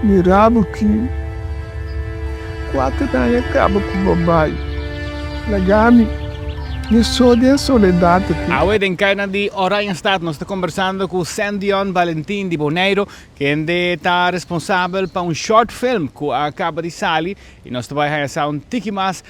Mira bo ki kuater aña kaba ku bo bai. Laga mi mi so den soledat aki. Awe den kaina di Oranjestad nos ta kombersando ku Sandion Valentin di Boneiru, kende ta responsabel pa un short film ku a kaba di sali i nos ta bai haña sa un tiki mas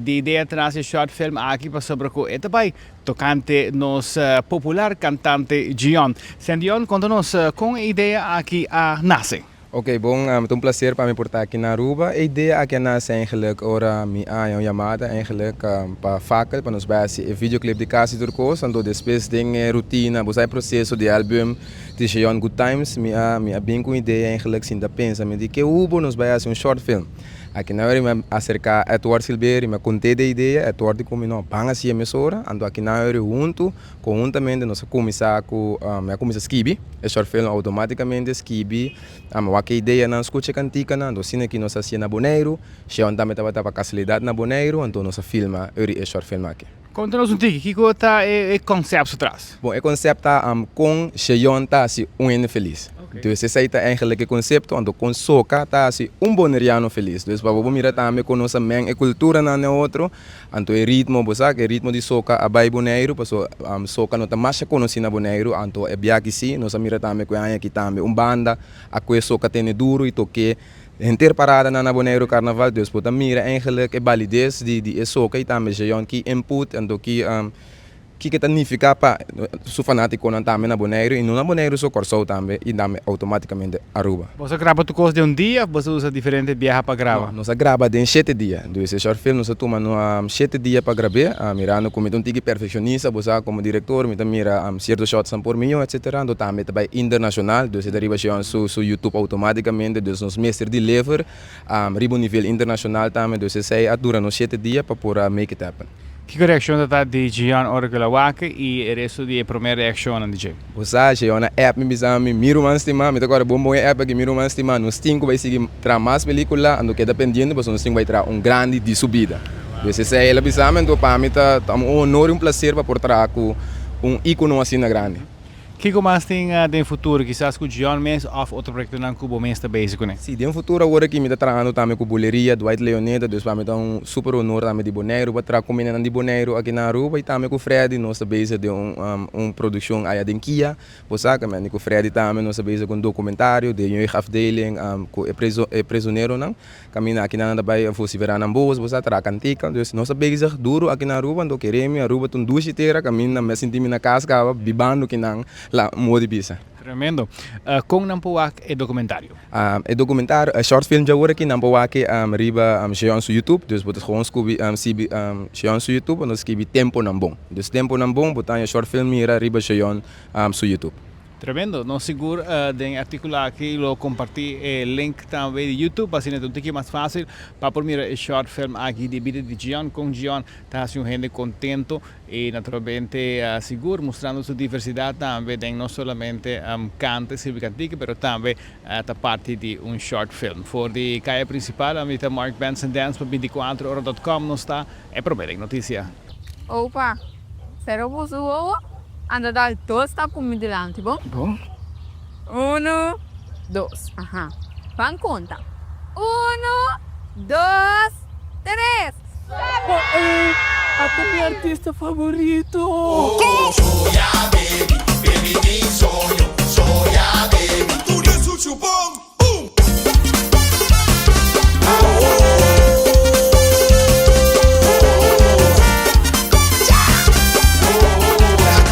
di idea tras e short film aki pasobra ku e ta bai tokante nos popular kantante Gion. Sandion, konta nos kon e idea aki a nase? Ok, bon, ta un placer pa mi por ta aki na Aruba. E idea aki a nace eigenlijk ora mi a haña un yamada eigenlijk pa Fakkel pa nos bai haci e videoclip di Casi Tur Cos. Anto despues den e rutina, bo sa e proceso di album di Jeon Good Times, mi a mi a bin cu un idea eigenlijk sinta pensa, mi di ke hubo nos bai haci un short film. Aki na ora mi a acerca Edward Silverio, mi a cont'e de idea, Edward di cu mi no, ban haci'e mesora. Anto aki na ora hunto Konhuntamente nos a kuminsá ku mi a kuminsá skibi e short film outomátikamente skibi a wak e ideanan skucha e kantikanan anto asina ki nos a hasié na Boneiru Sheon tambe tabata pa kasualidat na Boneiru anto nos a filma uri e short film aki. Konta nos un tiki kiko ta e konsèpt su tras? Bon e konsèpt ta kon Sheon ta hasi un hende felis. Dus esei ta eigenlijk e konsepto anto kon soka ta hasi un boneriano felis. Dus pa bo por mira tambe kon nos a meng e kulturanan den otro Anto e ritmo, bo sa ku e ritmo di soka a bai Boneiru, paso soka no ta masha konosí na Boneiru, anto e biaha aki sí, nos a mira tambe ku e aña aki tambe un banda a kue soka tene duru i tok'é henter paradanan na Boneiru karnaval, dus bo ta mira eigenlik e balides di di e soka i tambe Jeon ki input anto ki Kiko ta nifiká pa su fanátikonan tambe na Boneiru i no na Boneiru so, Kòrsou tambe i tambe outomátikamente Aruba. Boso a graba tur kos den un dia òf boso usa diferente biaha pa graba? No, nos a graba den shete dia. Dus e short film nos a tuma no shete dia pa grab'é. Mirando ku mi ta un tiki perfekshonista, bo sa, komo direktor mi ta mira sierto shotsnan por mió etsetera. Anto tambe ta bai internashonal, dus e ta riba Sheon su su YouTube outomátikamente. Dus nos mester deliver riba un nivel internashonal tambe. Dus esei a dura nos shete dia pa por a make it happen. Kiko reakshon ta ta di Jeon ora ku el a wak i e resto di e promé reakshonnan di dje? Bo sa, Jeon a app mi bisa mi, Mi ruman stimá, mi ta kòrda bon bon e app aki, mi ruman stimá, nos tin ku bai sigui traha mas pelíkula, anto keda pendiente pasobra nos tin ku bai traha un grandi di su bida. Dus esei el a bisa mi, anto pa mi ta un honor i un plaser pa por traha ku un íkono asina grandi. Kiko mas tin den futuro, kisas ku Gion mes òf otro proyektonan ku bo mes ta bezig kuné? Sí, den futuro awor aki mi ta trahando tambe ku Buleria, Dwight Leoneta, dus pa mi ta un super honor tambe di Boneiru pa traha ku minenan di Boneiru aki na Aruba i tambe ku Freddy nos ta bezig den un un produkshon aya den Kia, bo sa ku mi ku Freddy tambe nos ta bezig ku un dokumentario den jeugdafdeling ku e preso e prisoneronan. Kaminda aki nan ta bai vociferá nan bos, bo sa traha kantika. Dus nos ta bezig duru aki na Aruba, anto kere mi Aruba ta un dushi tera kaminda mi a sinti mi na kas kaba bibando ki nan la modo di bisa. Tremendo. Kon nan por wak e documentario? E documentario, e short film djawor aki nan por wak e riba Sheon su YouTube. Dus bo ta gewoon skubi sibi Sheon su YouTube anto skibi Temponan Bon. Dus Temponan Bon bo ta haña short film mira riba Sheon su YouTube. Tremendo, nos sigur den e articulo aki lo comparti e link tambe di YouTube asina ta un tiki mas facil pa por mira e short film aki di bida di Gion, con Gion ta haci un hende contento y naturalmente sigur mustrando su diversidad tambe den no solamente canta y sirbi cantica pero tambe ta parti di un short film. For di caya principal ami ta Mark Benson Dance pa binticuatro ora dot com nos ta e prome den noticia. Opa, sera boso wowo, anda dal dos stap ku mi dilanti, bon? Bon. Unu, dos. Aha. Ban konta. Unu, dos, tres! Stop! Ata mi artista favorito! Soya baby, baby tin soño.